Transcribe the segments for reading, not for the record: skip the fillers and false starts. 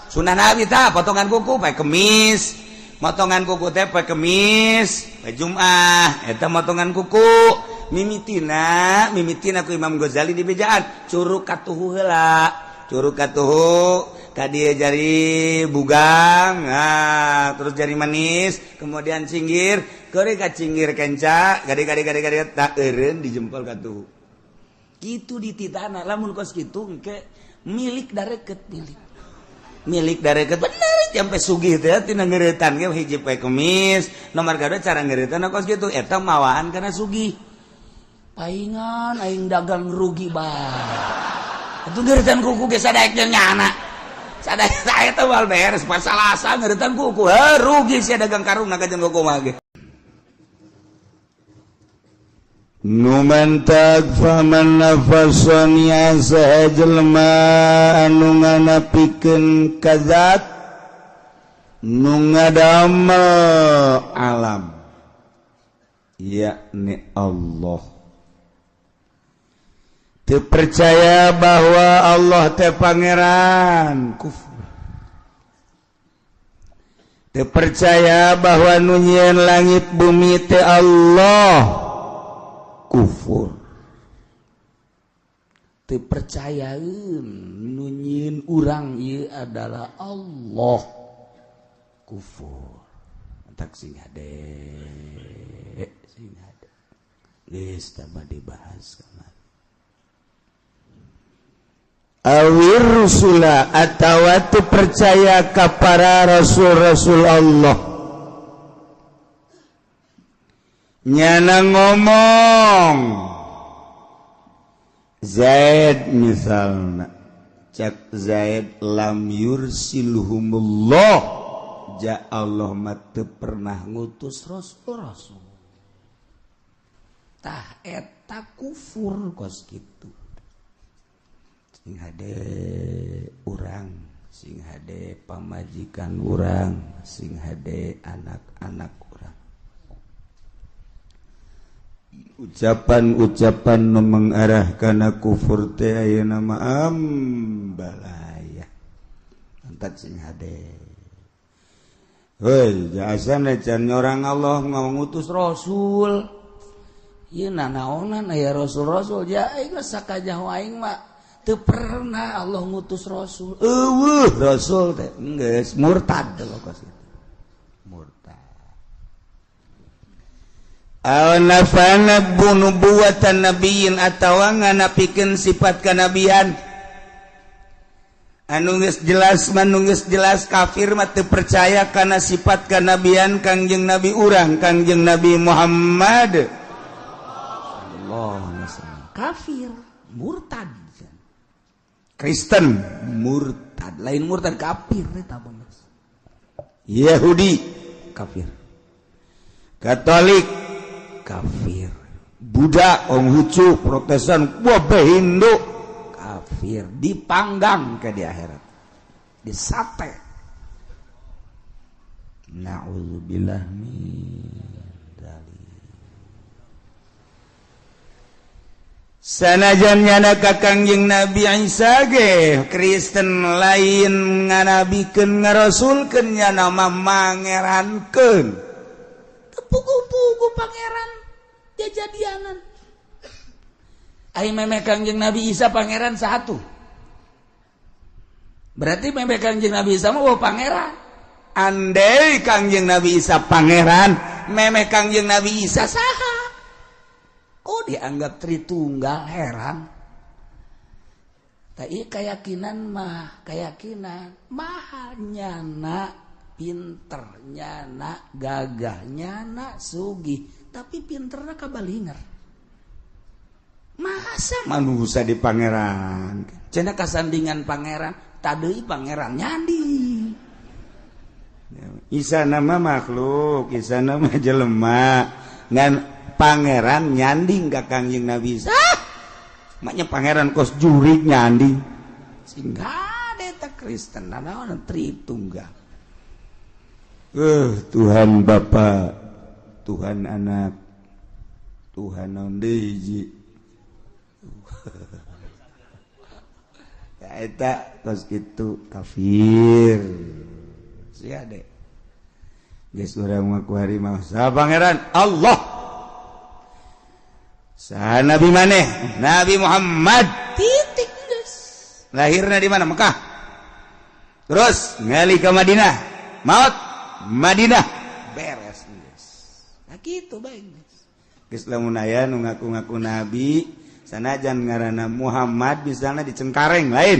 Sunnah Nabi tah potongan kuku poe Kemis. Motongan kuku teh poe Kemis, poe Jumat eta motongan kuku. Mimitina, mimitina ku Imam Ghazali di bejaan curug katuhu heula. Curug katuhu ka dieu jari bugang, nah, terus jari manis, kemudian cinggir, keuri ka cinggir kenca, gade gade gade gade tak eureun di jempol katuhu. Kitu dititana. Lamun kos kitu engke milik dareket, milik. Milik dareket bener sampai sugih teh tina ngeuretan ge hiji poe Kemis, nomor kadua cara ngeuretan kos kitu eta mawaan kana sugih. Paingan aing dagang rugi bae. Itu ngeuretan kuku ge sadaek jeung nyana. Sadaek saya teh moal beres pas Salasa ngeuretan kuku. Heuh, rugi sia dagang karung na jeung kuku mah ge. Numantak faman nafasonia saha jelema anu nganapikeun kazat nu ngadamel alam, yakni Allah. Teu percaya bahwa Allah teh pangeran, kufur. Teu percaya bahwa nu nyieun langit bumi teh Allah, kufur. Teu percayaeun nu nyieun urang ieu adalah Allah, kufur. Entak sing hade, sing hade. Geus tambah dibahas kamari. Awir rusula atawa teu percaya ka para rasul-rasul Allah. Nyana ngomong Zaid misalna, cak Zaid lam yursilhumullah, ja Allah mah teu pernah ngutus rasul-rasul. Tah eta kufur kos kitu. Sing hade urang, sing hade pamajikan urang, sing hade anak-anak urang. Ucapan-ucapan nu mengarah kana kufur teh ayeuna mah ambalaya. Entak sing hade. Heuy, jasana can orang Allah ngutus rasul. Ieu nanaonan aya rasul-rasul ja aing geus sakajaho aing mah teu pernah Allah ngutus rasul. Eueuh rasul teh geus murtad kos kitu. Murtad. Aw nafana nubuwatan nabiyyin atawa nganapikeun sifat kanabian. Anu geus jelas mah geus jelas kafir mah teu percaya kana sifat kanabian Kangjeng Nabi urang, Kangjeng Nabi Muhammad. Allah, kafir, murtad. Kristen murtad, lain murtad kafir eta mah. Yahudi kafir, Katolik kafir, Buddha, Konghucu, Protestan, wabeh Hindu kafir, dipanggang ke di akhirat, disate. Na'udzubillah min dzalik. Sanajan nyana ka Kangjeng Nabi Isa ge Kristen lain nganabikeun ngarasulkeun nyana mah mangerankeun. Teu pugu-pugu pangeran jajadianan. Ai meme Kangjeng Nabi Isa pangeran satu. Berarti meme Kangjeng Nabi Isa mah pangeran. Andai Kangjeng Nabi Isa pangeran, meme Kangjeng Nabi Isa saha? Oh dianggap Tritunggal, heran. Tapi keyakinan mah keyakinan mahal, nyana pinter, nyana gagah, nyana sugih, tapi pinterna kabalinger. Masa manusia di pangeran cenah kasandingan pangeran, tadei pangeran nyandi. Isa nama makhluk, Isa nama jelema, ngan pangeran nyanding ka Kangjeng Nabi Isa. Maknya pangeran kos jurik nyanding. Sehingga ada Kristen naon Tritunggal. Tuhan Bapa, Tuhan Anak, Tuhan naon deui hiji. Eta tos kitu kafir. Sia deh. Geus urang mah ku hari mah saha pangeran Allah. Saha nabi maneh? Nabi Muhammad. Titik geus. Lahirna di mana? Mekah. Terus ngali ke Madinah. Maut Madinah. Beres geus. Nah kitu bae geus. Geus lamun aya nu ngaku-ngaku nabi sanajan ngaranna Muhammad misalnya di Cengkareng lain.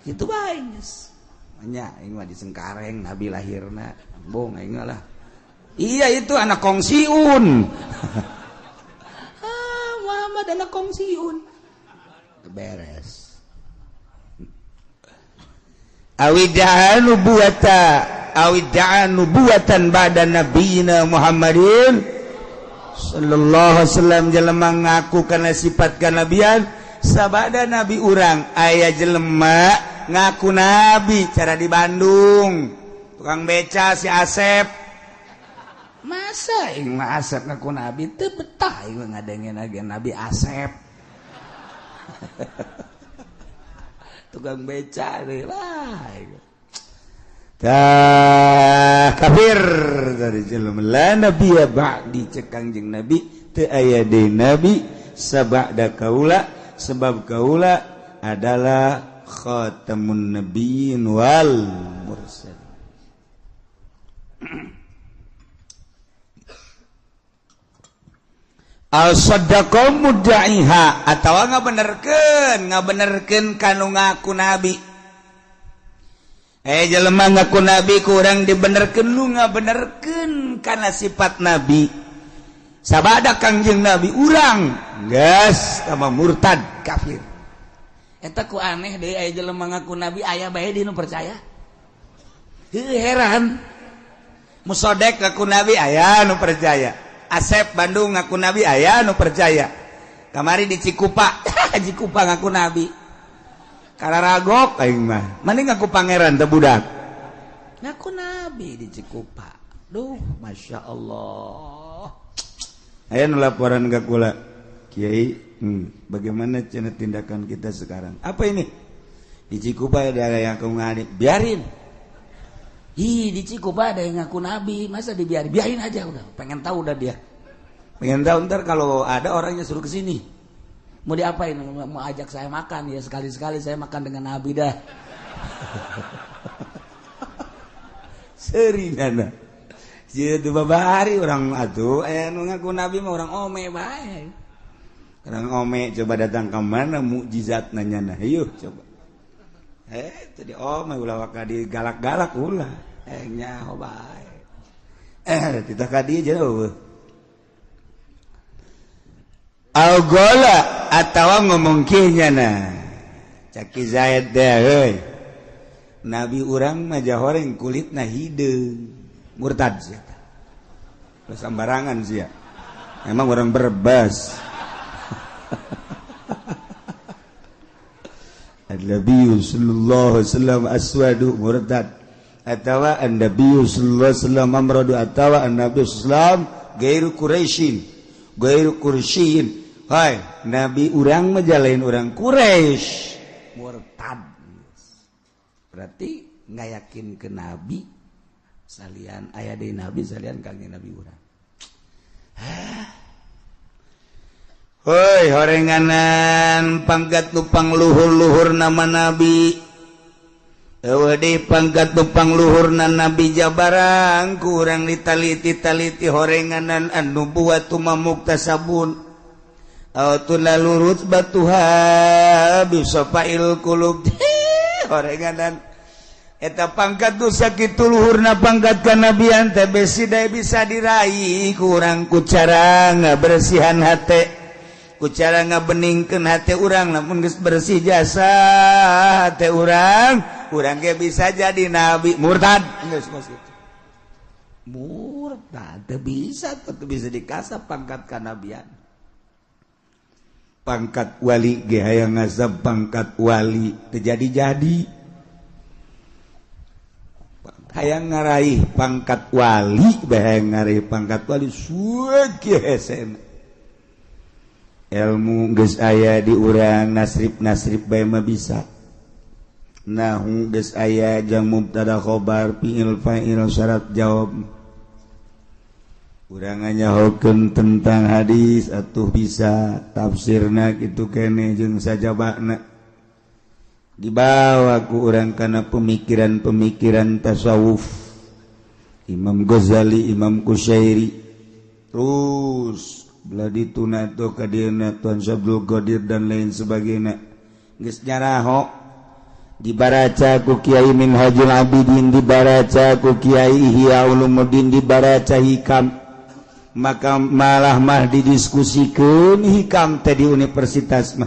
Kitu bae geus. Nya aing mah di Cengkareng nabi lahirna. Bong aing lah. Iya itu anak kongsiun. Ah, Muhammad anak kongsiun. Beres. Awida'a nubuwata awida'a nubuwatan ba'da nabiyina Muhammadin sallallahu alaihi wasallam. Jelema ngaku kana sifat kanabian sabada nabi urang. Aya jelema ngaku nabi cara di Bandung, tukang beca si Asep. Masa aing mah Asep ngaku nabi? Teu betah aing mah ngadengen lagi Nabi Asep. Tukang beca deh lah. Tah kafir dari jelema. La nabiyya ba'di, cek Kangjeng Nabi, teu aya deui nabi sabada kaula, sebab kaula adalah khatamun nabiyyin wal mursalin. Al saddaqa mudda'iha atawa ngabenerkeun kanu ngaku nabi. Jelema ngaku nabi kurang dibenerkeun, lu ngabenerkeun kana sifat nabi sabada Kangjeng Nabi urang geus tama murtad kafir. Eta ku aneh deui, aya jelema ngaku nabi aya bae di nu percaya. Heuh, heran. Musodek ngaku nabi aya nu percaya. Asep Bandung ngaku nabi aya nu percaya. Kamari di Cikupa, Cikupa ngaku nabi. Kararagok aing mah. Mending ngaku pangeran teh budak. Ngaku nabi di Cikupa. Duh, Masya Allah. Aya nu laporan ka kula. Kiai, bagaimana cenah tindakan kita sekarang? Apa ini? Di Cikupa ada yang ngaku nabi, biarin. Ih, di Cikupa ada yang ngaku nabi, masa dibiarin? Biarin aja udah. Pengen tahu udah dia. Pengen tahu ntar kalau ada orangnya suruh ke sini. Mau diapain? Mau ajak saya makan ya, sekali-sekali saya makan dengan nabi dah. Serinana. Jadi babari orang atuh nu ngaku nabi mah orang ome bae. Orang ome coba datang ke mana mukjizat nanya nah, yuk coba. Tadi ome ulah waka digalak-galak ulah. Nyaho bae. Titah ka dieu jauh. Al-gola atawa ngomong kieu nyana. Caki Zaid deh euy. Nabi urang mah jahoreng kulitna hideung. Murtad sia. Sambarangan sia. Emang orang Berbas. An-Nabi sallallahu alaihi wasallam aswadu murtad. Atawa an-Nabi sallallahu alaihi wasallam amradu atawa an-Nabi sallallahu alaihi wasallam gairu Quraisyin. Gairu Quraisyin. Hai, nabi urang mah jalain urang Quraisy. Murtad. Berarti nggak yakin ke nabi salian aya deui nabi salian kangjeng nabi urang. Hoi horenganan pangkat nupang luhur-luhur nama nabi. Eueuh deui pangkat nupang luhurna nabi jabarang kurang ditaliti-taliti horenganan anu buat muktasabun. Aw lurut batuha bisafail qulub. Horenganan eta pangkat nu sakitu luhurna pangkat kanabian teh besi dae bisa diraih kurang ku cara ngabersihan hate, ku cara ngabeningkeun hate urang. Lamun geus bersih jasa hate urang, urang ge bisa jadi nabi. Murtad geus kos kitu. Murtad teu bisa, teu bisa dikasap pangkat kanabian. Pangkat wali ge hayang ngasap pangkat wali teu jadi-jadi. Hayang ngaraih pangkat wali, hayang ngaraih pangkat wali suwe hesena. Ilmu geus aya di urang, nasrib-nasrib bae mah bisa. Nahu geus aya jang mubtada khobar, fi'il fa'il, syarat jawab. Urang nyahokeun tentang hadis atuh bisa, tafsirna kitu keneh jeung sajabana. Dibawa ku urang kana pemikiran-pemikiran tasawuf. Imam Ghazali, Imam Kusyairi, terus belah dituna tuh ka dieuna Tuan Syabdul Qadir dan lain sebagainya. Geus nyaraho dibaraca ku Kiai Minhajul Abidin, dibaraca ku Kiai Ihya Ulumuddin, dibaraca Hikam. Maka malah mah didiskusikeun Hikam teh di universitas mah.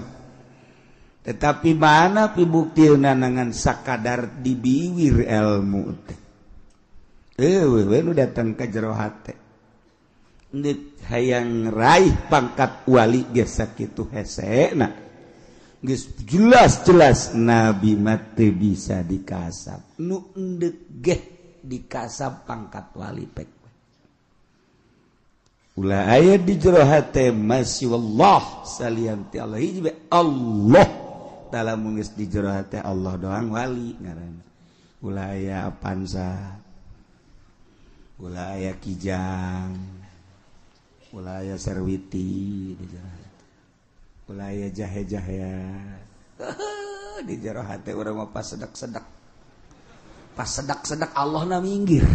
Tetapi mana pibuktina ngan sakadar dibiwir ilmu teh. Eueuh we nu datang ka jero hate. Ndek hayang raih pangkat wali geus sakitu hesena. Geus jelas-jelas nabi mah teu bisa dikasab. Nu endek geh dikasab pangkat wali pek. Ulah aya di jero hate masih wallah salian ti Allah hiji bae Allah. Tah lamun geus di jero hate Allah doang wali ngaranna. Ulah aya Avanza, ulah aya Kijang, ulah aya Serwiti di jero hate. Ulah aya jahe-jahea. Di jero hate urang mah pas sedak-sedak. Pas sedak-sedak Allah na minggir.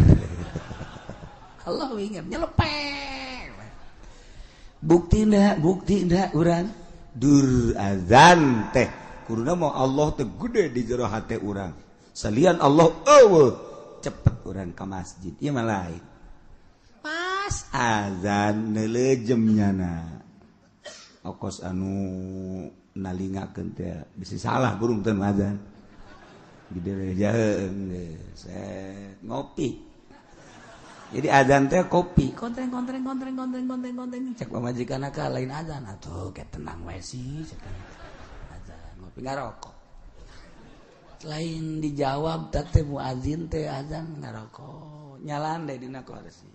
Allah minggir nyelepek. Bukti ndak, bukti ndak urang dur azan teh kuduna mau Allah teh gede di jero hate urang. Salian Allah eueuh, cepet urang ka masjid. Ieu mah lain. Pas azan neulejem nyana. Okos anu nalingakeun teh bisi salah burung teh azan. Gede jaheung geus ngopi. Jadi azan teh kopi, kontreng kontreng kontreng kontreng kontreng kontreng. Cek pamajikan ka lain azan atuh ke tenang we sih cek. Azan ngopi ngarokok. Lain dijawab teh muazin teh azan ngarokok. Nyalan deh dina kursi.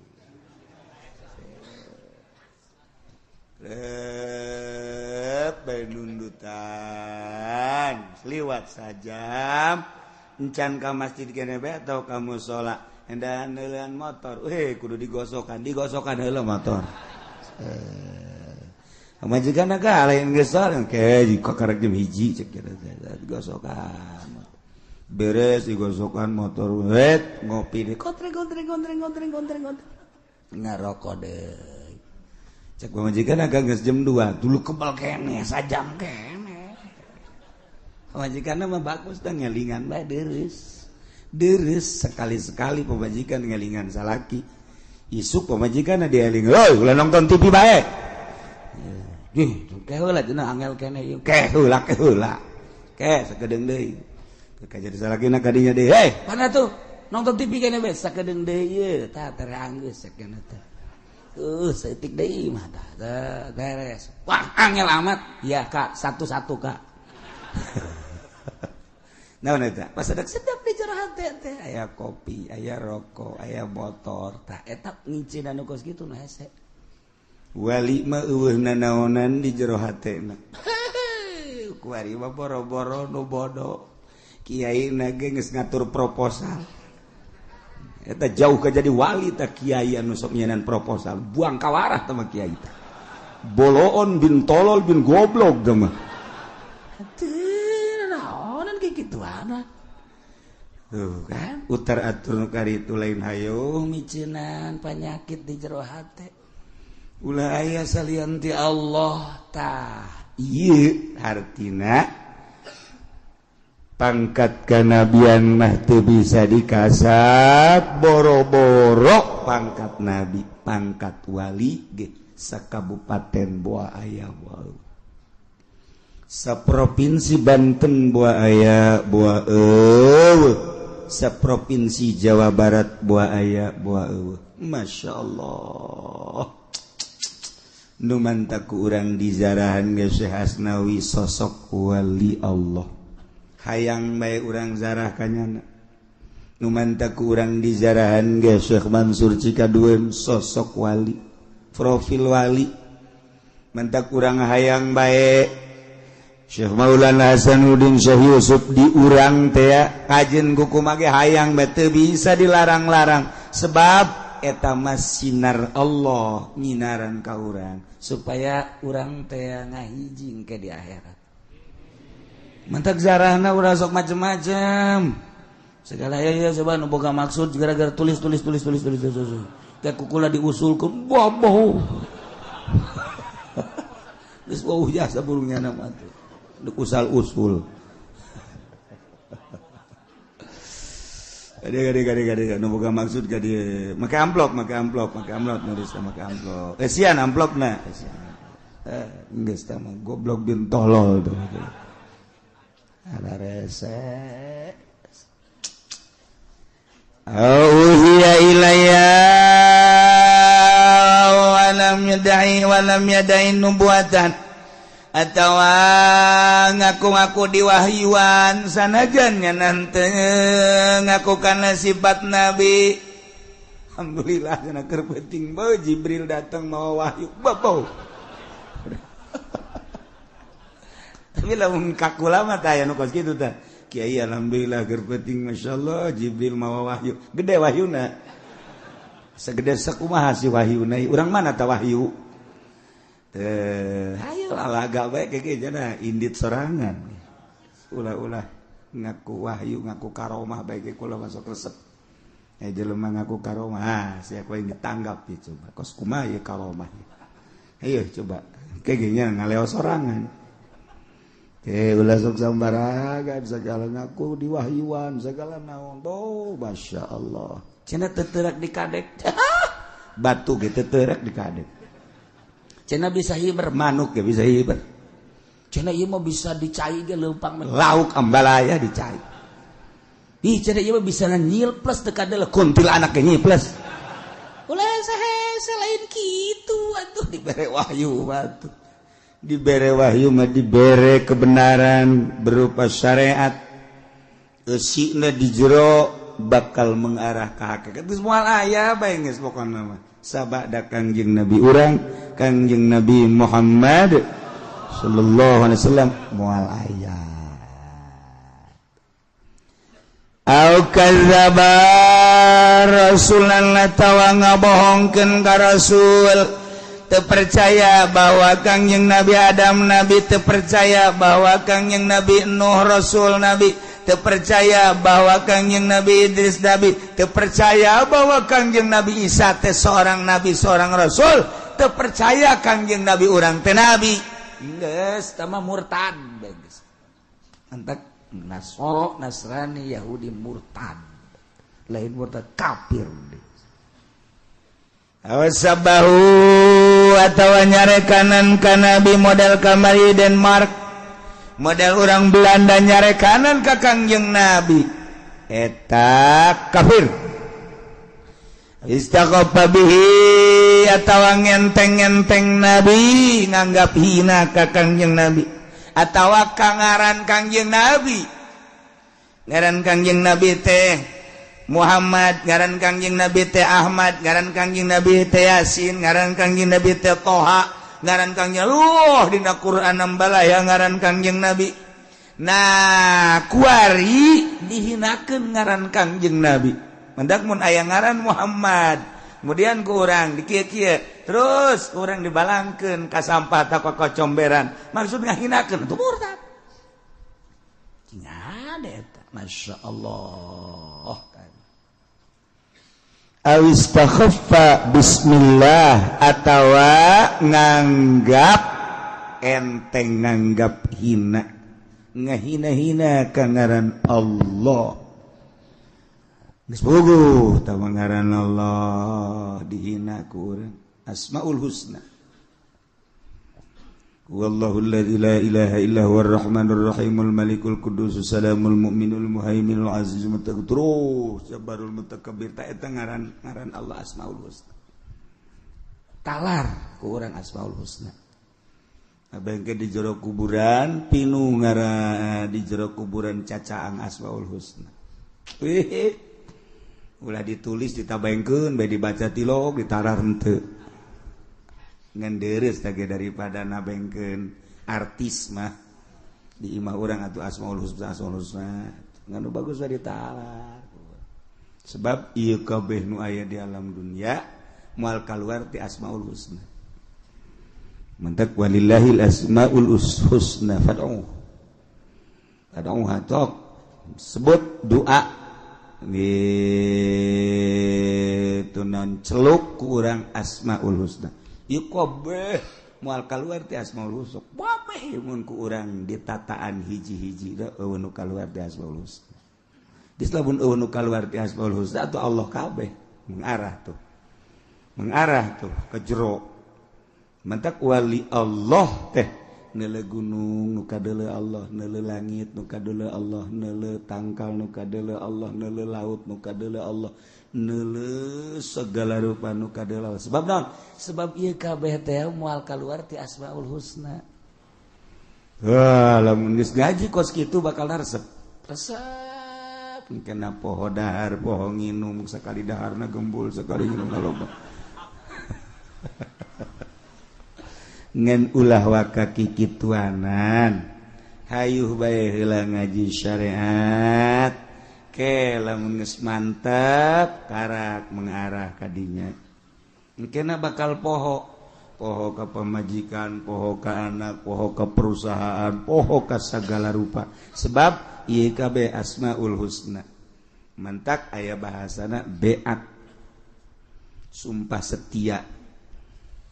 Rep bae nundutan. Liwat sajam encan ka masjid kene bae atau ka musala. Endahan neuleun motor, weh kudu digosokan, digosokan heula motor. Pamajikan ka lain geus ke jika karek jam 1 cek kira digosokan. Beres digosokan motor, wet ngopi deh, kontreng kontreng kontreng kontreng kontreng kontreng. Ngarokok deui. Cek pamajikan agak geus jam 2, dulu kebal keneh sajam keneh. Pamajikanna mah bagus dah ngelingan bae deureuss. Deres sekali-sekali pemajikan ngelingan salaki. Isuk pemajikan dieling, "Hoi, ulah nonton TV bae." Ih, ke heula cenah angel keneh ieu. Ke heula, ke heula. Ke sakedeung deui. Ke jadi salakina ka dinya deui. "Hei, mana tuh? Nonton TV keneh bae sakedeung deui ieu." Tah tere anggeus sakeuna teh. Saeutik deui mah tah beres. Wah, angel amat. Ya, Kak, satu-satu, Kak. Naon eta? Pas sedap-sedap di jero hate teh aya kopi, aya rokok, aya motor. Tah eta ngicin anu kos kitu nu hese. Wali mah eueuh nanaonan di jero hatena. Kuari mah boro-boro nu bodo. Kiai na ge geus ngatur proposal. Eta jauh ka jadi wali tah kiai anu sok nyenan proposal. Buang kawarah tah mah kiai teh. Boloon bin tolol bin goblok tah mah. Gituana tuh kan utar atur nu karitu lain hayo miceunan panyakit di jero hate ulah aya salian ti Allah. Tah ieu hartina pangkat kanabian mah teu bisa dikasab boro-boro pangkat nabi, pangkat wali ge sakabupaten boa aya boa saprovinsi Banten boa aya boa eueuh, saprovinsi Jawa Barat boa aya boa eueuh. Masya Allah, nu mantak ku urang dizarahan ge Syekh Asnawi sosok wali Allah. Hayang bae urang zarah kanyana. Nu mantak ku urang dizarahan ge Syekh Mansur Cikadueun sosok wali, profil wali. Mentak urang hayang bae Syekh Maulana Hasanuddin Syekh Yusuf di urang teh kajen kuku mage hayang bae teu bisa dilarang-larang sebab eta mah sinar Allah nyinaran ka urang supaya urang teh ngahiji ke di akhirat. Mentak zarahna urang sok macem-macem. Segala ya ya coba nu boga maksud gara-gara tulis tulis tulis tulis tulis tulis. Teh kukula diusulkeun boboh. Geus wauh jasa burungnya nama tuh. Usal usul. Gade nu boga maksud gade make amplop make amplop make amplop nulis make amplop. Esian amplopna. Esian. Geus tah mah goblok bin tolol tuh. Ada rese. Auhiya ilayya wa lam yad'i wa lam yad'i nubuwatan atawa ngaku-ngaku diwahyuan sanajan nya nante ngaku kana sifat nabi. Alhamdulillah cenah keur penting bae Jibril datang mawa wahyu babau. Tapi lamun kakula mah tah aya nu kos kitu tah. Kiai alhamdulillah keur penting masyaallah Jibril mawa wahyu. Gede wahyuna. Segede sakumaha si wahyuna? Urang mana tah wahyu? Teh, hayo lalaga bae keke jana indit sorangan. Ulah-ulah ngaku wahyu, ngaku karomah bae ke kula masuk resep. Jelema ngaku karomah, ah siapa yang ditanggap ya coba. Kos kumaha ye karomah. Ayo coba. Keke nya ngaleo sorangan. Ulah sok sambaragan segala ngaku diwahyuan segala naon. Oh, Masya Allah. Cenah teterak di kadek. Batu ge teterak di kadek. Cenah bisa hiber manuk ge bisa hiber. Cenah ieu mah bisa dicai ge leumpang lauk ambalaya dicai. Ih cenah ieu mah bisa nyil plus teu kadel kuntilanak ge nyil plus. Ulah saha lain kitu atuh dibere wahyu batu. Dibere wahyu mah dibere kebenaran berupa syariat. Eusina di jero bakal mengarah ka hakikat. Geus moal aya bae geus pokona mah. Sabada Kangjeng Nabi urang, Kangjeng Nabi Muhammad sallallahu alaihi wasallam moal aya. Au kadzdzaba rasulan atawa ngabohongkeun ka rasul. Terpercaya bahwa Kangjeng Nabi Adam nabi, terpercaya bahwa Kangjeng Nabi Nuh rasul nabi, terpercaya bahwa Kangjeng Nabi Idris nabi, terpercaya bahwa Kangjeng Nabi Isa teh seorang nabi seorang rasul, terpercaya Kangjeng Nabi urang teh nabi. Geus tah mah murtad geus. Antak Nasoro, Nasrani, Yahudi murtad. Lain murtad kafir. Awasabahu atawa nyarekanan ka nabi model kamari Denmark, model orang Belanda nyarekanan ka Kangjeng Nabi, eta kafir. Istaqafa bihi atawa ngenteng-ngenteng nabi, nganggap hina ka Kangjeng Nabi atawa kangaran Kangjeng Nabi. Ngaran Kangjeng Nabi teh Muhammad, ngaran Kangjeng Nabi teh Ahmad, ngaran Kangjeng Nabi teh Yasin, ngaran Kangjeng Nabi teh Toha, ngaran Kangjeng Luh dina Quran ambalaya ngaran Kangjeng Nabi. Nah, kuari dihinakeun ngaran Kangjeng Nabi. Mendak mun aya ngaran Muhammad, kemudian ku urang dikieu-kieu, terus urang dibalangkeun ka sampah ta ka comberan. Maksud ngahinakeun itu murtad. Cing ada eta, Masya Allah. Awistakhaffa bismillah atawa nganggap enteng, nganggap hina, ngahina-hina ka ngaran Allah. Geus puguh tawa ngaran Allah dihina ku urang. Asmaul Husna. Wallahu alladzi la ilaha illa huwar rahmanur rahimul malikul quddus salamul mu'minul muhaiminul azizul mutakabbir jabbarul mutakabbir. Ta eta ngaran ngaran Allah Asmaul Husna. Talar ku urang Asmaul Husna. Abengke di jero kuburan pinu ngaran di jero kuburan cacaang Asmaul Husna. Wih, ulah ditulis ditabaengkeun bae dibaca tilok ditarar henteu. Ngan deres tage daripada nabengkeun artis mah di imah urang atuh Asmaul Husna, Asmaul Husna ngan nu bagus mah ditalar. Sebab ieu kabeh nu aya di alam dunia moal kaluar ti Asmaul Husna. Mantak walillahil asmaul husna fad'u. Fad'uha tok sebut doa gitu non celuk ku urang Asmaul Husna. Ieu kabeh moal kaluar ti Asmaul Husna. Kabeh mun ku urang ditataan hiji-hiji da eueuh nu kaluar ti Asmaul Husna. Geus lamun eueuh nu kaluar ti Asmaul Husna atuh Allah kabeh mengarah tuh. Mengarah tuh ke jero. Mantak wali Allah teh neuleu gunung nu kadeuleu Allah, neuleu langit nu kadeuleu Allah, neuleu tangkal nu kadeuleu Allah, neuleu laut nu kadeuleu Allah, neuleu segala rupa nu kadeuleu Allah. Sebab naon? Sebab ieu kabeh teh moal kaluar ti Asmaul Husna. Wah, lamun geus ngaji kos kitu bakal resep. Resep kena poho dahar, poho nginum, sekali daharna gembul, sekali nginum loba. Ngan ulah waka kikituanan, hayuh bae heula ngaji syariat ke lamun geus mantep karak mengarah ka dinya. Engkena bakal poho, poho ka pamajikan, poho ka anak, poho ka perusahaan, poho ka sagala rupa. Sebab ieu kabeh Asmaul Husna. Mantak aya bahasana beat, sumpah setia.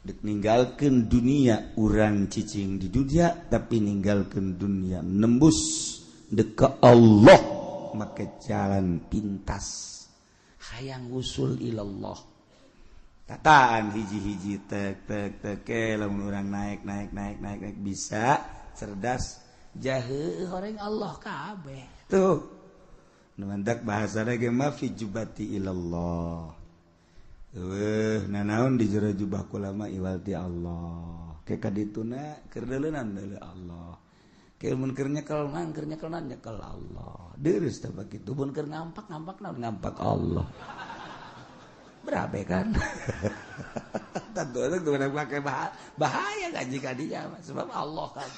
Dek ninggalkeun dunia urang cicing di dunia tapi ninggalkeun dunia nembus dek ke Allah make jalan pintas hayang usul ilallah. Tataan hiji-hiji tek tek tek lamun urang naik naik naik naik naik bisa cerdas jahe horeng Allah kabeh tuh. Nu mantak bahasana ge mah fi jubati ilallah. Eueuh nanaon di jero jubah kula mah iwal ti Allah. Ke kadituna keur deuleunan deuleu Allah. Ke mun keur nyekel mah keur nyekel nyekel Allah. Deurus teh bakitu mun keur ngampak ngampak naon ngampak Allah. Berabe kan? Tentu itu pakai bahaya ngaji ka dinya sebab Allah kan.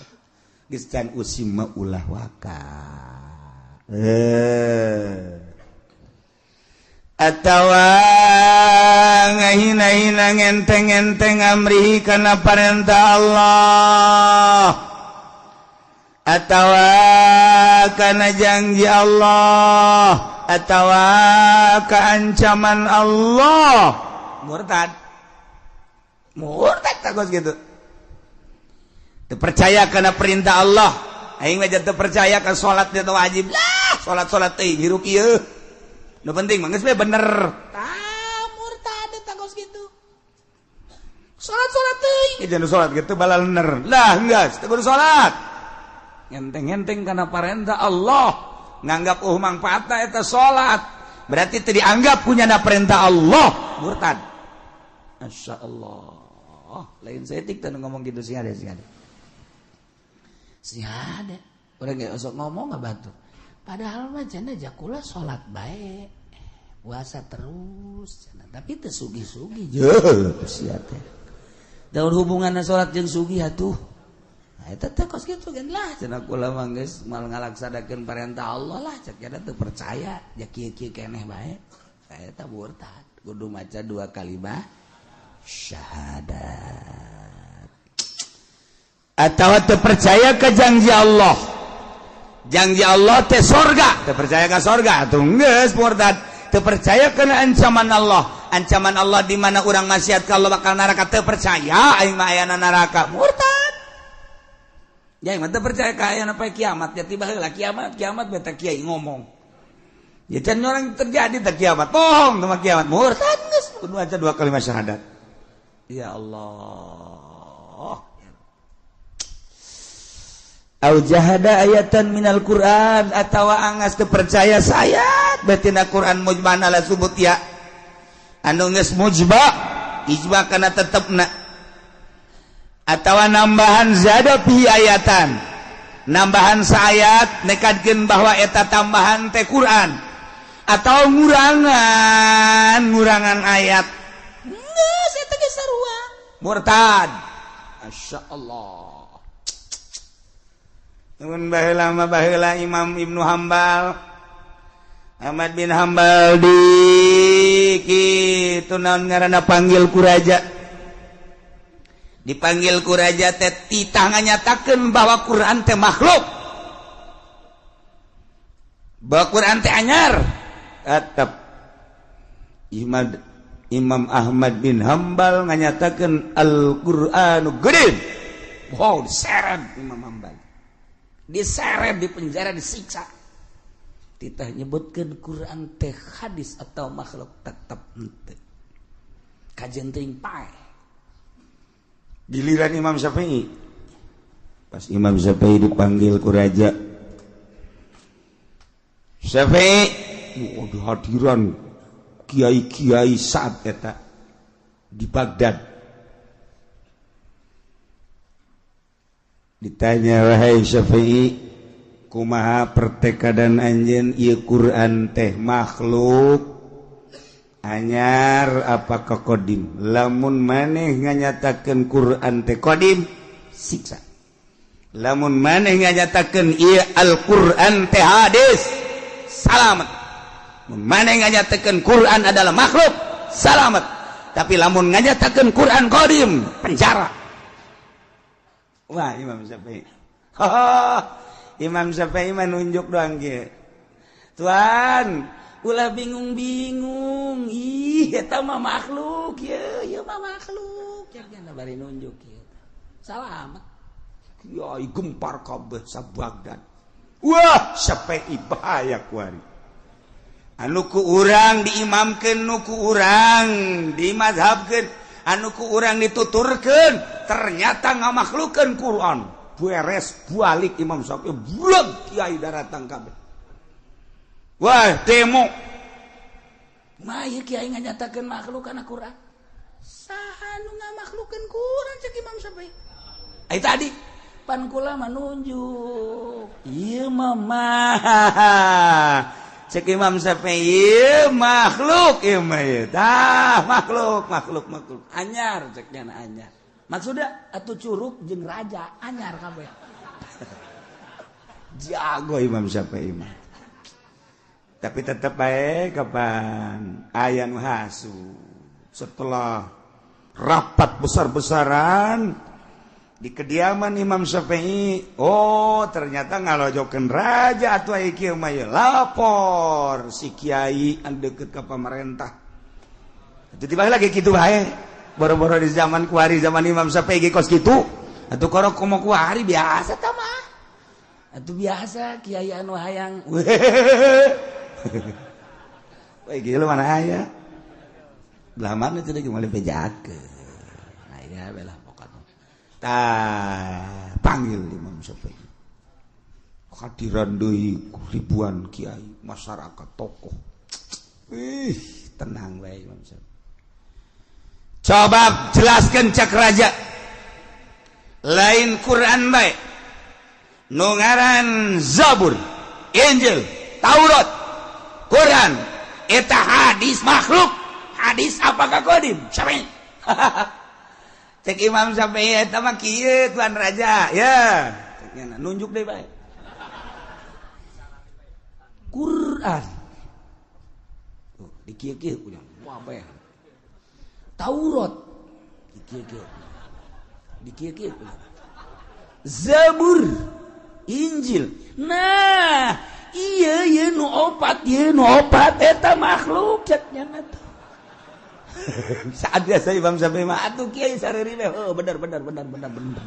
Geus can usim mah ulah waka. Atawa ngahina-hina ngenteng-ngenteng amrihi kana parentah Allah, atawa kana janji Allah, atawa keancaman Allah. Murtad, murtad tagos gitu. Teu percaya kana perintah Allah, aing mah teu percaya ka salat teh wajib lah, salat-salat teh hirup ieu. Nu penting mah geus we bener. Tah murtad eta kos kitu. Salat-salat teuing, jangan salat gitu balalener. Lah geus teu kudu salat. Ngenteng-ngenteng kana parentah Allah, nganggap mangfaatna eta salat. Berarti teu dianggap punya perintah Allah, murtad. Masyaallah. Lain saeutik teh ngomong gitu sih ada sih ada. Sih ada. Urang ge osok ngomong ngabantu. Padahal mah cenah jakula salat bae, puasa terus cenah, tapi teu sugih-sugih. Jeuh sia teh. Daun hubunganna salat jeung sugih atuh. Nah eta teh kos kitu gen lah cenah kula mah geus moal ngalaksanakeun parentah Allah lah cek cenah teu percaya ja kieu-kieu keneh bae. Eta murtad, kudu maca dua kalimat syahadat. Atawa teu percaya ka janji Allah. Janji Allah teh sorga, teu percaya ka sorga atuh geus murtad. Teu percaya kana ancaman Allah, ancaman Allah di mana urang maksiat ka Allah bakal neraka, teu percaya aing mah ayana neraka, murtad. Ya aing mah teu percaya ka ayana poe kiamat, ya tiba heula kiamat, kiamat beta kiai ngomong. Ya can orang terjadi teh kiamat, bohong teh kiamat, murtad geus kudu maca dua kalimat syahadat. Ya Allah. Au jahada ayatan minal Quran, atawa angas teu percaya sayat betina Quran mujman ala subut ya anu geus mujba ijma kana tetepna, atawa nambahan zada fi ayatan, nambahan saayat nekadkeun bahwa eta tambahan teh Quran, atau ngurangan ayat geus eta ge sarua Murtad. Masya Allah. Mun baheula mah baheula Imam Ibnu Hambal, Ahmad bin Hambal di kitu naon ngaranna panggil ku raja. Dipanggil ku raja teh titah nganyatakeun bahwa Quran teh makhluk. Bahwa Quran teh anyar. Tetep Imam Ahmad bin Hambal nganyatakeun Al-Qur'anu qadim. Wow, diseret Imam Hambal. Diseret di penjara, disiksa. Titah nyebutkeun Quran teh hadis atau makhluk tetep henteu. Kajen teuing paeh. Giliran Imam Syafi'i. Pas Imam Syafi'i dipanggil ku raja. Syafi'i, oh, hadiran kiai-kiai saat eta di Baghdad. Ditanya, wahai Syafi'i, kumaha pertekadan anjeun ieu Quran teh makhluk anyar apa qadim? Lamun maneh nganyatakeun Quran teh qadim, siksa. Lamun maneh nganyatakeun ieu Al-Qur'an teh hadis, salamet. Mun maneh nganyatakeun Quran adalah makhluk, salamet. Tapi lamun nganyatakeun Quran qadim, penjara. Wah, Imam Syafi'i. Imam Syafi'i mah nunjuk doang kieu. Tuan, ulah bingung-bingung. Ih, eta mah makhluk ye, ieu mah makhluk. Cenah bari nunjuk kieu. Salamet. Kiai gempar kabeh sa Baghdad. Wah, Syafi'i bahaya kuari. Anu ku urang diimamkeun, nu ku urang dimazhabkeun, anu ku urang dituturkeun, ternyata ngamakhlukeun Quran. Beres balik Imam Syafi'i, blog kiai daratang kabeh. Wah, demo. Mah ieu kiai nganyatakeun makhluk kana Quran. Saha nu ngamakhlukeun Quran cek Imam Syafi'i? Ai tadi pan kula mah nunjuk. Ieu mah cek Imam Syafi'i ieu makhluk ieu mah ieu. Tah makhluk, makhluk, makhluk. Anyar cek nya anyar. Maksudnya atuh curug jeung raja anyar kabeh. Jago Imam Syafi'i mah. Tapi tetap baik kapan aya nu hasu. Setelah rapat besar-besaran di kediaman Imam Syafi'i, oh ternyata ngalojokeun raja atuh aya kieu mah ieu. Lapor si kiai anu deukeut ka pamarentah. Atuh tiba lagi kitu bae. Boro-boro di zaman kuari, zaman Imam Syafi'i ge kos kitu. Atuh korok komo kuari biasa tah mah. Atuh biasa kiai anu hayang. Wah, gila mana aya? Belah mana teh geus bejakeun. Nah, iya belah pokokna. Tah, panggil Imam Syafi'i. Hadiran deui ribuan kiai, masyarakat, tokoh. Ih, tenang bae Imam Syafi'i. Coba jelaskan cak raja. Lain Quran bae. Nu ngaran Zabur, Injil, Taurat, Quran, eta hadis makhluk, hadis apakah qadim? Syafi'i. Cek Imam Syafi'i eta mah kieu tuan raja, ya. Cek nunjuk deui bae. Quran. Tuh, di kieu-kieu punya. Wah, bae. Taurat di kieu-kieu. Di kieu-kieu punya. Zabur, Injil. Nah, iya iya nu opat, iya nu opat eta makhluk cek nya teh. Saat biasa Imam Syafi'i mah atuh kiai sareri we. Oh, bener bener bener bener bener.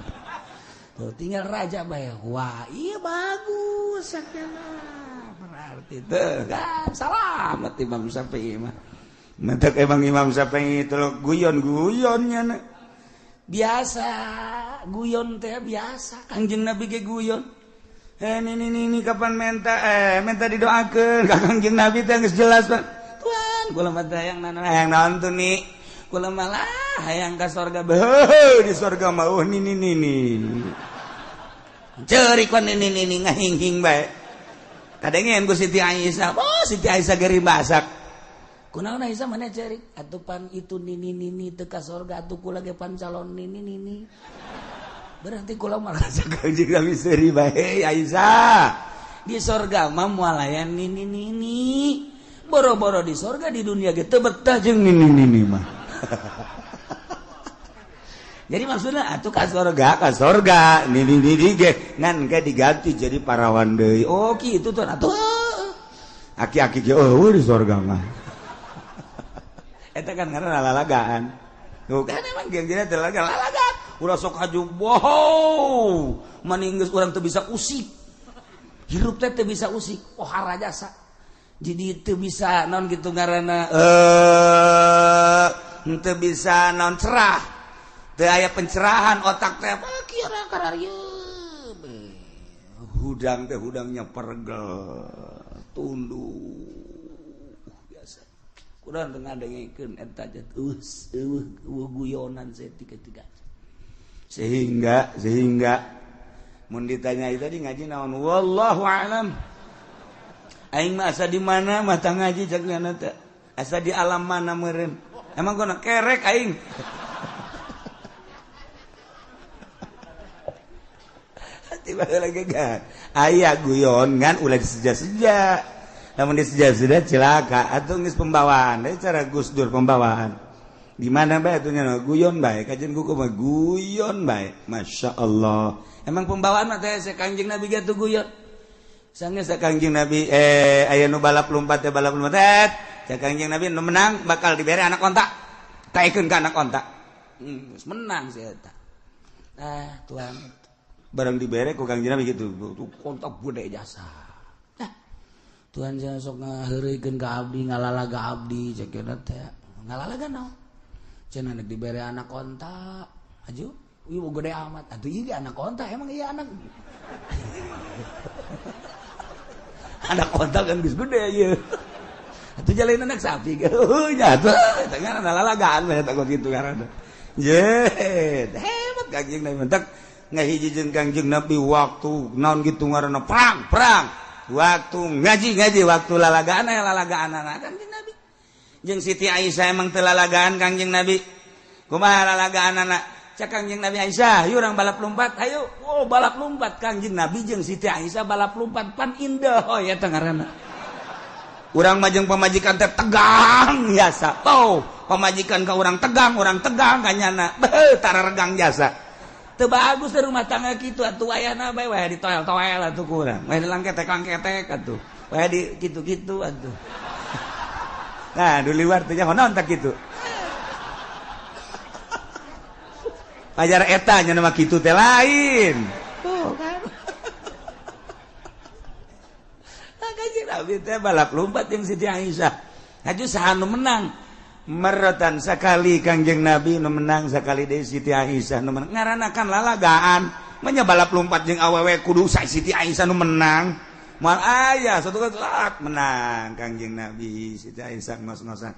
Tuh tinggal raja bae. Wah, iya bagus cek nya. Berarti teh kan salamet Imam Syafi'i mah. Mentek emang Imam Syafi'i itu guyon-guyonnya. Biasa guyon teh biasa. Kangjeng Nabi ge guyon. Ini kapan minta minta didoakeun ka Kangjeng Nabi teh geus jelas Pak. Tuan, kula mah teh hayang naon hayang naon tuh nih. Kula malah hayang ka sorga. Beuh, di sorga mah oh nini nini. Ceurik wan nini nini ngahinghing bae. Kadengeun ku Siti Aisyah. Oh, Siti Aisyah geri masak. Kunaon Aisyah mana cerik? Atuh pan itu nini nini teu ka sorga atuh kula ge pan calon nini nini. Berarti kula malah Kangjeng Nabi seuri bae Aisyah. Di sorga mah moal aya nini nini. Boro-boro di sorga di dunia ge teu betah jeung nini nini mah. Jadi maksudnya atuh ka sorga nini nini ge ngan ge diganti jadi parawan deui. Oh kitu tuh atuh. Aki-aki ge eueuh di sorga mah. Eta kan karena lalagaan. Tuh kan emang geng-gengnya teh lalagaan. Ulah sok haju wow. Maning geus urang teu bisa usik. Hirup teh teu bisa usik. Oh harajasa. Jadi teu bisa naon kitu ngaranna teu bisa naon cerah. Teu aya pencerahan otak teh kieu kararieu. Hudang teh hudangnya pergel, tunduk. Biasa. Kurang teu ngadengkeun eta teh eueuh guyonan saeutik-tiga. Sehingga mun ditanya tadi ngaji naon wallahu alam. Aing mah asa di mana mah tah ngaji cek nyana teh. Asa di alam mana meureun. Emang gona kerek aing. Tiba lagi kan. Aya guyon ngan ulah diseja-seja. Lamun diseja-seja celaka atuh geus pembawaan. Deui cara Gus Dur pembawaan. Di mana bae atuh nya guyon bae kajian kuku mah guyon bae. Masya Allah. Emang pembawaan mah teh Kangjeng Nabi ge atuh guyon. Sanggeus Kangjeng Nabi aya nu balap lumpat teh balap lumpat. Cek Kangjeng Nabi nu menang bakal dibere anak onta. Taekeun ka anak onta. Geus menang si eta. Ah, tuan. Barang dibere ku Kangjeng Nabi kitu. Tuh onta gede jasa. Nah, tuan jangan sok ngaheureuykeun ka abdi, ngalalaga abdi cek teh. Ngalalaga naon? Cenah nek dibere anak onta, aju, ieu gede amat. Atuh ieu anak onta, emang iya anak. Anak onta kan geus gede ieu. Atuh jalain anak sapi. Heuh nya atuh, teh ngalalagaan bae eta kitu ngaranna. Ye, hebat Kangjeng Nabi mentak ngahiji jeung Kangjeng Nabi waktu naon kitu ngaranna perang, perang. Waktu ngaji-ngaji, waktu lalagaan aya lalagaan anak Kangjeng Nabi. Jeung Siti Aisyah emang teu lalagaan Kangjeng Nabi. Kumaha lalagaan anak? Cek Kangjeng Nabi Aisyah, yuk urang balap lompat, ayo. Oh, balap lompat Kangjeng Nabi jeung Siti Aisyah balap lompat pan indah oh ya teh ngaranna. Urang mah jeung pamajikan teh tegang jasa. Oh, pamajikan ka urang tegang ka nyana. Beuh, tara regang jasa. Teu bagus teh rumah tangga kitu atuh ayana bae wae ditoel-toel atuh ku urang. Wae dilangketek-langketek atuh. Wae di kitu-kitu atuh. Nah, di luar teh nyaho naon tak kitu. Pajar eta nya mah kitu teh lain. Tuh kan. Kanjeng Nabi teh balap lompat jeung Siti Aisyah. Haju saha nu menang? Meratan sakali Kangjeng Nabi nu menang sakali deui Siti Aisyah nu menang. Ngaranna kan lalagaan. Manya balap lompat jeung awewe kudu Siti Aisyah nu menang. Moal aya satu kali menang Kangjeng Nabi Siti Aisyah ngos-ngosan.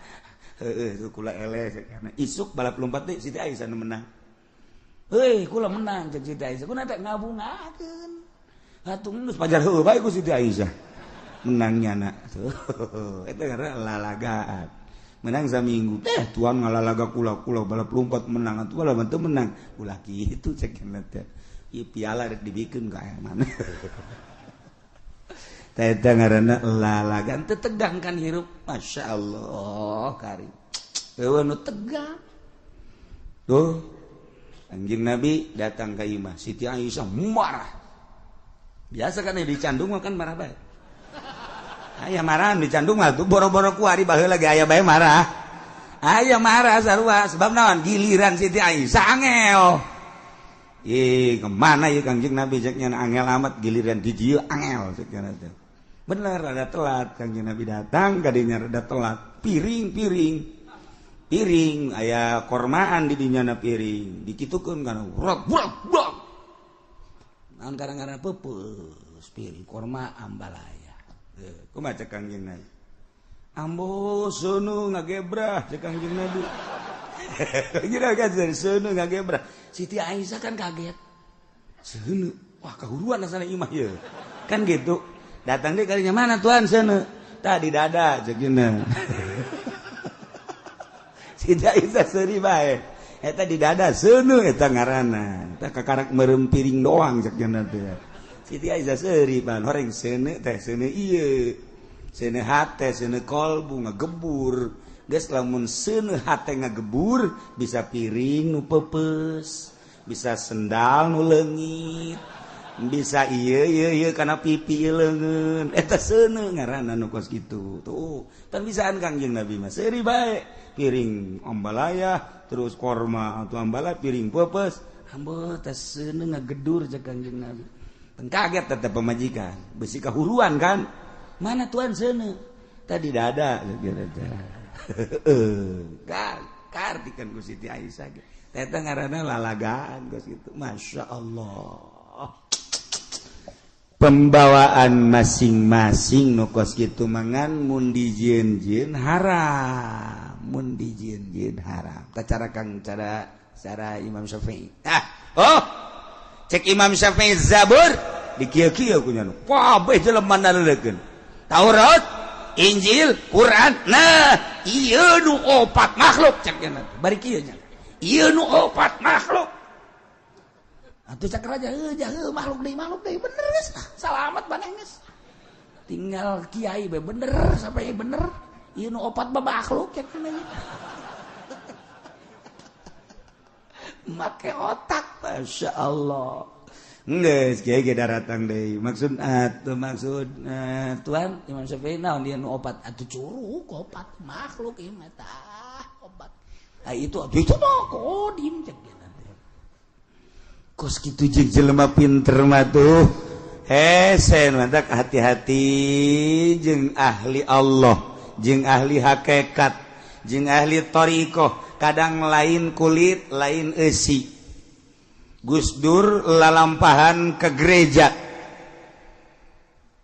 Heueuh tu kula eleh karena isuk balap lompat deui Siti Aisyah nu menang. Heuy kula menang jeung Siti Aisyah. Kuna teh ngabungakeun. Atuh geus pajar heueuh bae ku Siti Aisyah. Menangnya nak. Tuh eta ngaranna lalagaan. Menang saminggu teh tuan ngalalaga kula-kula balap lompat menang atuh lah teu menang. Ulah kitu cek teh. Ieu piala rek dibikeun ka aya mana. Eta ngaranna lalagaan teu tegang kan hirup. Masya Allah karim. Eueuh nu tegang. Tuh Kangjeng Nabi datang ka imah Siti Aisyah marah. Biasa kan dicandung mah kan marah bae. Aya marah dicandung mah tuh boro-boro ku ari baheula ge aya bae marah. Aya marah sarua sebab naon giliran Siti Aisyah angel. Ih, kemana ieu Kangjeng Nabi cek nya angel amat giliran di dieu angel cek nya teh. Bener rada telat Kangjeng Nabi datang kadinya rada telat. Piring-piring. Piring aya kormaan di dinya na piring. Dikitukeun kana rok brok brok. Naon karang-karang peupeus piring korma ambalaya. Kumaha cek Kangjeng Nabi? Ambo seuneu ngagebrah cek Kangjeng Nabi. Kira kan seuneu ngagebrah. Siti Aisyah kan kaget. Seuneu, wah kahuruan asana imah ieu. Kan gitu. Datang deui kalinya mana tuan seuneu? Tah di dada cek cenah. Siti Aisyah seuri bae. Eta di dada seuneu eta ngaranna. Eta kakarak meureum piring doang cek nya teh. Siti Aisyah seuri pan horeng seuneu teh seuneu ieu. Seuneu hate, seuneu kolbu ngagebur. Geus lamun seuneu hate ngagebur bisa piring nu peupeus, bisa sendal nu leungit, bisa ieu ieu ieu kana pipi ieu leungeun. Eta seuneu ngaranna nu kos kitu. Tuh, tan bisaan Kangjeng Nabi mah seuri bae. Piring ambalaya terus korma atau ambalaya piring peupeus. Ambo teh seuneu ngagedur cek Kangjeng Nabi. Teu kaget tetep pamajikan, besi kahuruan kan. Mana tuan seuneu? Tadi dada gitu. Kartikan ku Siti Aisyah eta ngaranna lalagaan geus kitu. Masya Allah, pembawaan masing-masing nu kos kitu mangan mun dijieun-jieun haram, mun dijieun-jieun haram. Tah cara Kang cara cara Imam Syafi'i. Ah, oh cek Imam Syafi'i Zabur dikieu-kieu ku nya nu kabeh jelema naleukeun Taurat, Injil, Quran. Nah, ieu nu opat makhluk cek nya bari kieu nya. Ieu nu opat makhluk. Atuh cek raja heuh heuh makhluk deui bener geus. Salamat maneh geus. Tinggal kiai bae bener sampai bener. Ieu nu opat mah makhluk cek nya. Make otak, Masya Allah. Geus kiai ge daratang deui. Maksud atuh maksud Tuhan Imam Syafi'i naon dia nu opat atuh curug opat makhluk ieu mah tah opat. Ah itu atuh itu mah kodim cek dia nanti. Kos kitu jeung jelema pinter mah tuh. Hese mantak hati-hati jeung ahli Allah, jeung ahli hakikat, jeung ahli thariqah, kadang lain kulit, lain eusi. Gus Dur lalampahan ke gereja.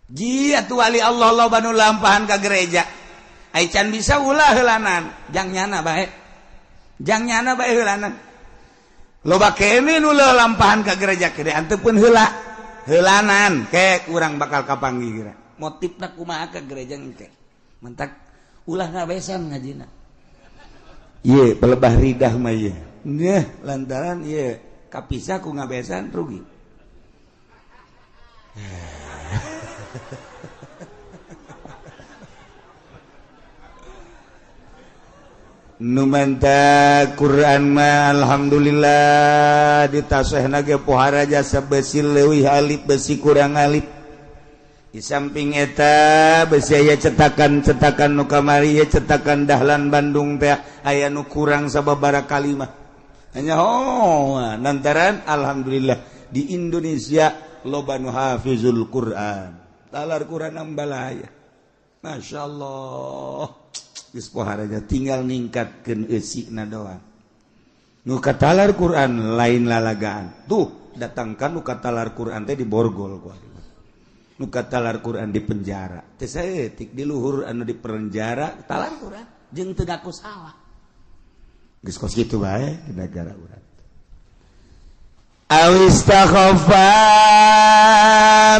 Jia tu wali Allah loba nu lampahan ke gereja. Ai can bisa ulah heulanan, jang nyana bae. Jang nyana bae heulanan. Loba kene nu lalampahan ke gereja gede anteu pun heula. Heulanan ke urang bakal kapanggih kira. Motifna kumaha ke gereja engke. Mentak ulah ngabesan ngajina. Ieu pelebah ridah mah ieu. Nyeh lantaran ieu kapisah ku ngabesan rugi. Nu manta Quran mah alhamdulillah ditasehna ge pohara jasa besi leuwih alif besi kurang alif. Di samping eta besi aya cetakan-cetakan nu kamari ye cetakan Dahlan Bandung teh aya nu kurang sababaraha kalimah. Hanya oh lantaran alhamdulillah di Indonesia loba nu hafizul Quran. Talar Quran ambalaya. Masya Allah. Geus pohara tinggal ningkatkeun eusina doang. Nu katalar Quran lain lalagaan. Tuh datangkan nu katalar Quran teh di borgol ku. Nu katalar Quran di penjara. Teh saeutik di luhur anu di penjara talar Quran jeung teu ngaku salah. Geus kos kitu bae di negara urang. Awistakhafa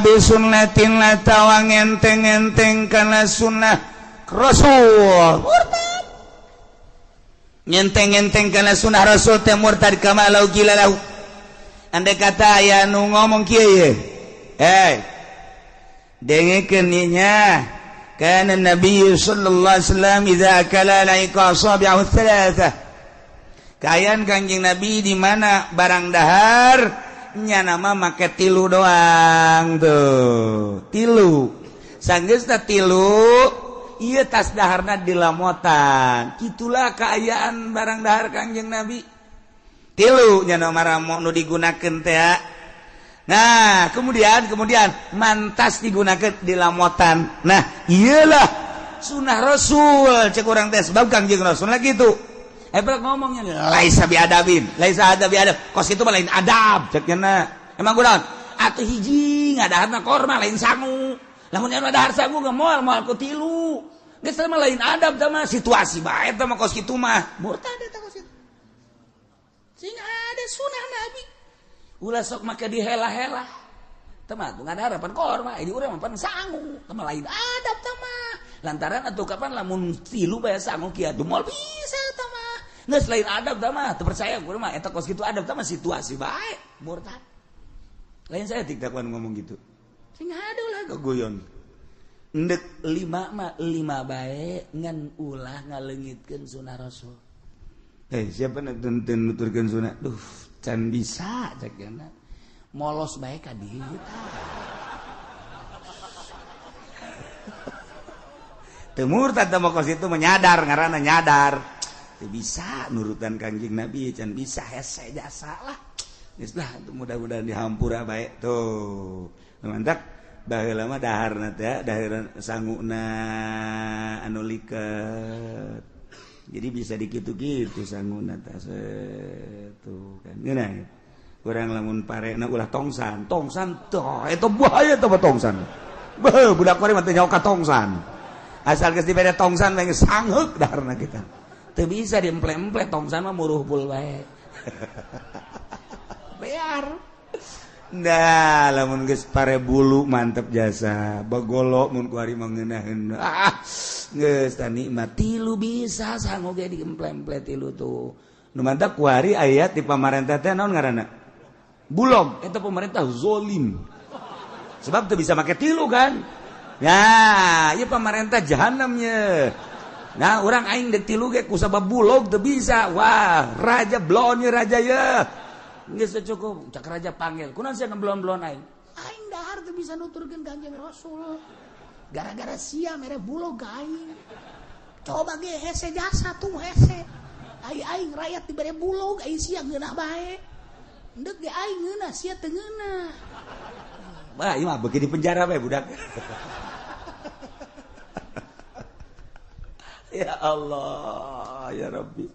bi sunnatin atawa ngenteng-enteng kana sunnah Rasul. Murtad. Ngenteng-enteng kana sunnah Rasul teh murtad kama lau gila lau. Andai kata aya nu ngomong kieu ye. Eh. Dengekeun nya. Kana Nabi sallallahu alaihi wasallam idza akala laika asabi'ahu thalatha. Kaayaan Kangjeng Nabi di mana barang dahar nya nama make tilu doang tuh. Tilu. Sanggeusna tilu ieu tas daharna dilamotan. Itulah kaayaan barang dahar Kangjeng Nabi. Tilu nya nama ramo nu digunakeun teh. Nah, kemudian mantas digunakeun dilamotan. Nah, iyalah sunah Rasul cek urang teh sebab Kangjeng Rasul lah kitu. Hebat ngomongnya laisa biadabin, laisa ada biadab. Kos itu mah lain adab cek nya. Emang kunaon? Atuh hiji ngadaharna korma lain sangu. Lamun anu dahar sangu ge moal moal ku tilu. Geus mah lain adab tah mah situasi bae tah mah kos kitu mah. Murtad eta kos kitu. Sing ada sunah Nabi. Ulah sok make dihela-hela. Tah mah ngadahar pan korma, ini urang mah pan sangu. Tah mah lain adab tah mah. Lantaran atuh kapan lamun tilu bae sangu kieu moal bisa tah mah. Geus lain adab tah mah, teu percaya gua mah eta kos kitu adab tah mah situasi bae, murtad. Lain saya tiktakuan ngomong gitu. Sing aduh lah gogoyon. Ndek lima mah lima bae ngan ulah ngaleungitkeun sunah Rasul. Siapa nu teu nuturkeun sunah? Duh, can bisa cek cenah. Molos bae ka dieu tah. Teu murtad teh mah kos itu menyadar ngaranna nyadar. Teu bisa nurutan Kangjeng Nabi can bisa hese jasa lah. Geus lah mudah-mudahan dihampura bae tuh. Mantap baheula mah daharna teh dahar sanguna anu liket. Jadi bisa dikitu-kitu sanguna teh tuh kan. Ngeunah. Urang lamun parena ulah tongsan, tongsan tuh eta bahaya teh tongsan. Beuh budak kuari mah teu nyaho ka tongsan. Asal geus dibere tongsan mah geus sangheuk daharna kita. Teu bisa diemple-emple tongsan mah muruhpul bae. Bear. Nah, lamun geus pare bulu mantep jasa. Bagolo mun kuari mah ngeunaheun. Ah, geus tah nikmat tilu bisa sangu ge diemple-emple tilu tuh. Nu mantap kuari aya di pamarentah teh naon ngaranna? Bulog, eta pemerintah zolim. Sebab teu bisa make tilu kan? Ya, ieu pamarentah jahanam ye. Nah, urang aing deuk tilu ge kusabab bulog teu bisa. Wah, raja blon ye raja ye. Geus cukup, cak raja panggil. Kunaon sia ngeblon-blon aing? Aing dahar teu bisa nuturkeun Kanjeng Rasul. Gara-gara sia mere bulog ka aing. Coba ge hese jasa tuh hese. Ai aing rakyat dibere bulog, ai sia ngeunah bae. Endek ge aing ngeunah, sia teu ngeunah. Bah, ieu mah beuki di penjara bae budak. Ya Allah, ya Rabbi.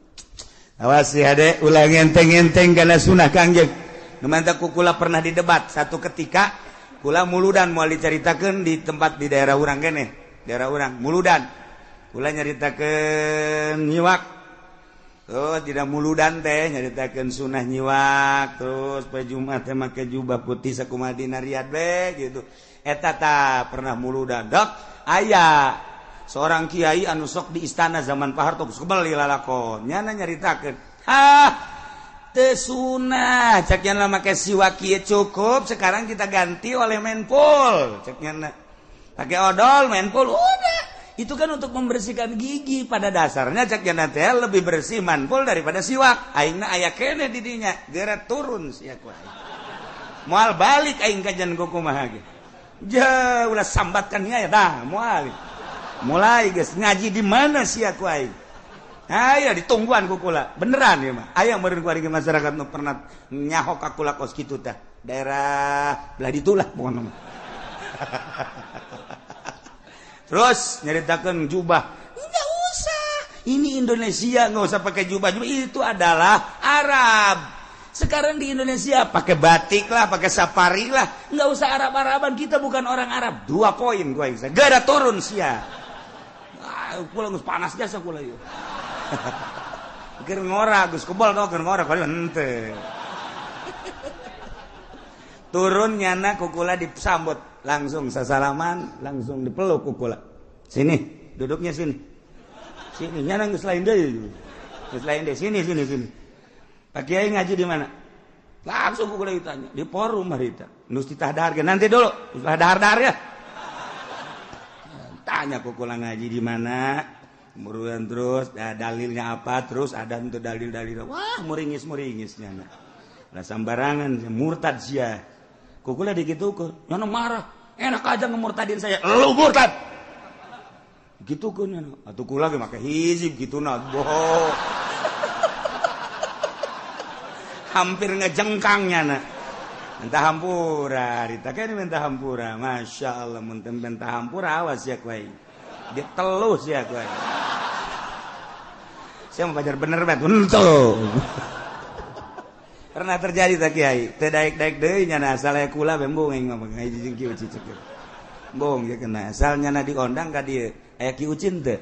Awas ya dek, ulah ngenteng-ngenteng karena sunah Kangjeng. Nu mantap kukula pernah didebat satu ketika kula muludan moal dicaritakeun di tempat di daerah urang keneh, daerah urang muludan. Kula nyaritakeun nyiwak. Terus tidak muludan teh nyaritakeun sunah nyiwak, terus poe Jumat teh make jubah putih sakumaha dina Riyadh be gitu. Eta ta pernah muludan. Dok, aya seorang kiai anu sok di istana zaman Pak Harto geus kebel lalakon. Nyana nyaritakeun, "Ah, teu sunah, cek nya make siwak kieu cukup, sekarang kita ganti oleh menpul." Cek nya pakai odol menpul udah. Itu kan untuk membersihkan gigi pada dasarnya cek nya teh lebih bersih manpul daripada siwak. Aingna aya keneh di dinya, geura turun sia ku aing. Moal balik aing kajian kumaha ge. Ja ulah sambatkan nya ya dah moal. Mulai geus ngaji di mana sia ku aing. Aya ditungguan ku kula. Beneran ieu mah. Aya meureun ku ari masyarakat nu pernah nyaho ka kula kos kitu tah. Daerah belah ditu lah pokona mah. Terus nyaritakeun jubah. Enggak usah. Ini Indonesia enggak usah pakai jubah. Itu adalah Arab. Sekarang di Indonesia pakai batik lah, pakai safari lah. Enggak usah Arab-Araban, kita bukan orang Arab. 2 poin gua bisa. Gak ada turun sia. Kula geus panas jasa kula ieu. Keur ngora geus kebal tau keur ngora kali henteu. Turun nyana kukula disambut langsung sasalaman, langsung dipeluk kukula. Sini, duduknya sini. Sini nyana geus lain deui. Geus lain deui, sini sini sini. Pak Kiai ngaji di mana? Langsung kukula ditanya, di forum harita. Nus ditah dahar nanti dulu, ulah dahar-dahar ya. Tanya kukula ngaji di mana, kemudian terus dalilnya apa, terus ada untuk dalil-dalil. Wah, muringis-muringisnya. Lah sambarangan murtad sia. Kukula dikitukeun, nyana marah. Enak aja ngemurtadin saya. Lu murtad. Gitukeun nyana. Atuh kula ge make hizib kituna. Boh. Hampir ngejengkang nyana. Minta hampura, ditakeun minta hampura. Masya Allah, mun teu minta hampura awas ya kuai. Ditelus ya kuai. Saya mau pajar bener bet. Untung. Pernah terjadi tak kiai? Teu daek-daek deui nyana asal aya kula bembung aing mah ngaji jeung Ki Uci cek. Bong ya kena asal nyana diondang ka dieu. Aya Ki Uci henteu?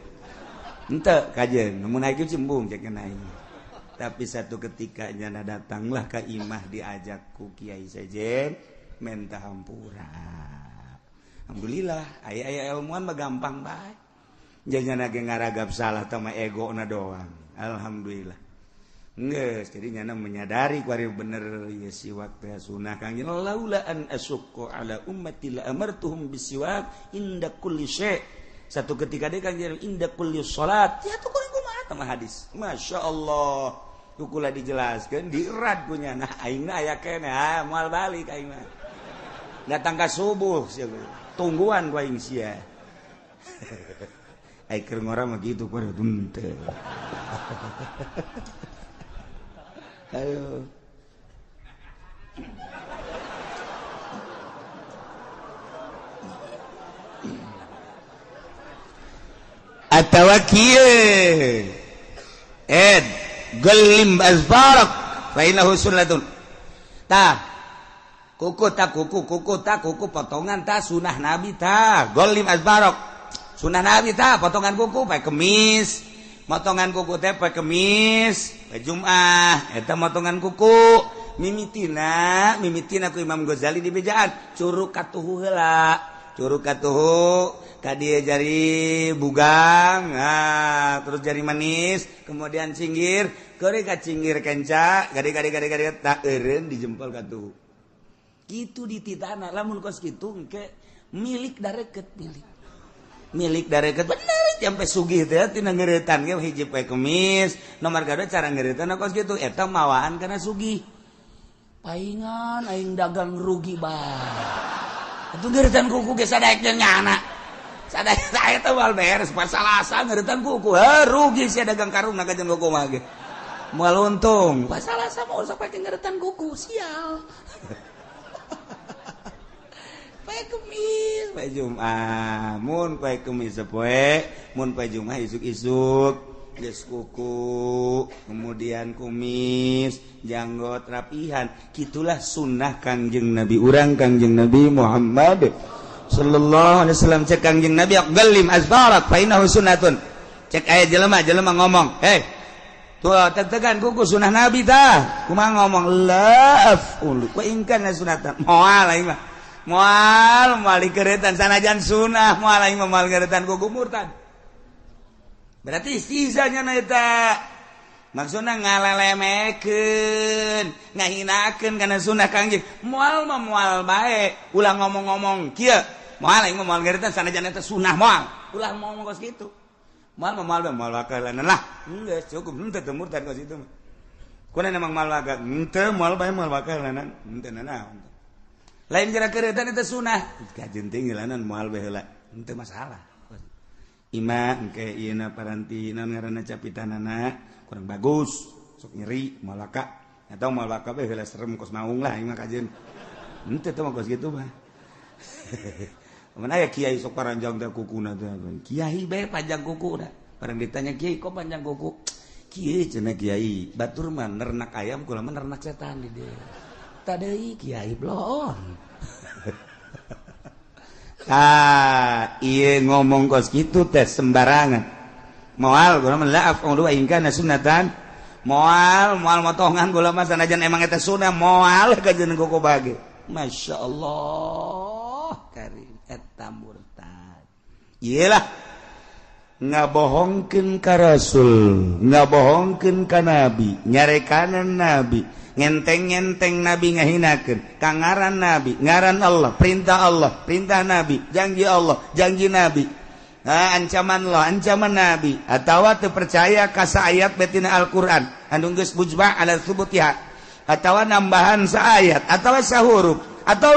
Henteu kajeun. Mun aya Ki Uci embung cek kena aing. Tapi satu ketika nyana datanglah ke imah diajak ku Kiai Sejen minta hampura. Alhamdulillah aya-aya ilmuwan mah gampang bae. Janyana ge ngaragap salah tah mah egona doang. Alhamdulillah. Geus, jadi nyana menyadari kuari bener ieu siwak teh sunah Kangjeng. Laula an asyqa ala ummati la amartuhum bisiwak inda kulli syai'. Satu ketika dia Kangjeng inda kulli salat. Ya tuh kurang kumaha tah hadis. Masya Allah. Kukula dijelaskeun dierat punya. Nah aingna aya keneh, ah moal balik aing mah. Datang ka subuh sia. Tungguan ku aing sia. Ai keur ngora mah kitu kuari henteu. Ayo. Atawa kieu ed gelim azfarak fa innahu sunnatun. Tah kuku ta kuku kuku ta kuku potongan ta sunah nabi ta golim azfarak sunah nabi ta potongan kuku pae kemis. Motongan kuku teh poe Kemis, poe Jumat, eta motongan kuku. Mimitina, mimitina ku Imam Ghazali di bejaan, curug katuhu heula. Curug katuhu ka dieu jari bugang, nah, terus jari manis, kemudian cinggir, keuri ka cinggir kenca, gade-gade-gade tak eureun di jempol katuhu. Kitu dititana, lamun kos kitu engke milik dareket milik. Milik dareket bener sampai sugih teh tina ngeuretan ge hiji poe Kemis nomor kadua cara ngeuretan kos kitu eta mawaan kana sugih paingan aing dagang rugi bae atuh ngeuretan kuku ge sadaek jeung nyana sadaek eta moal beres pasalasa ngeuretan kuku heuh rugi sia dagang karung na ka jeung kuku mah ge moal untung pasalasa mah usah pake ngeuretan kuku sial. Poe Kemis, poe Jumat, mun poe Kemis poe, mun poe Jumat isuk-isuk geus kuku, kemudian kumis, janggot rapihan. Kitulah sunnah Kangjeng Nabi urang Kangjeng Nabi Muhammad sallallahu alaihi wasallam. Cek Kangjeng Nabi aqallim azfarak fa innahu sunnatun. Cek aya jelema-jelema ngomong, "Hei, tuh teg-tegan kuku sunnah Nabi tah." Kumaha ngomong? La af'ulu wa in kana sunnatan. Moal aing mah. Moal moal dikeretan sanajan sunah moal aing mah moal ngeretan kuku murtad. Berarti sisanya na eta maksudna ngalelemekeun, ngahinakeun kana sunah Kangjeng. Moal mah moal bae, ulah ngomong-ngomong kieu. Moal aing mah moal ngeretan sanajan eta sunah moal. Ulah ngomong kos kitu. Moal mah moal bae moal bakalan lah. Geus cukup henteu teu murtad kos kitu mah. Kunaon emang moal baga? Henteu moal bae moal bakalan henteu nanaon. Lain kira keretan itu sunah kajen tinggilanan moal bae heula henteu masalah. Ima engke ieuna paranti naon ngaranna capitanana kurang bagus sok nyeri moal laka atau moal laka bae heula serem kos maung lah ima kajen henteu teh mah kos kitu mah. Mun aya kiai sok paranjang teh kukuna teh kiai bae panjang kukuna barang ditanya kiai kok panjang kuku kieu cenah kiai batur mah nernak ayam kula mah nernak setan di dieu tadei kiai bloon. Ah, ieu ngomong kos kitu teh sembarangan. Moal gua mah la af'ulu wa in kana sunnatan. Moal moal motongan gua mah sanajan emang eta sunnah moal kajeun kuku bage. Masya Allah karim eta murtad. Ieu lah ngabohongkeun ka Rasul, ngabohongkeun ka Nabi, nyarekanan Nabi, ngenteng-ngenteng Nabi ngahinakeun, ka ngaran Nabi, ngaran Allah, perintah Allah, perintah Nabi, janji Allah, janji Nabi, ancaman Allah, ancaman Nabi, atawa teu percaya ka saayat betina Al-Qur'an, anu geus mujma' ala tsubutiha, atawa nambahan saayat, atawa sahuruf, atau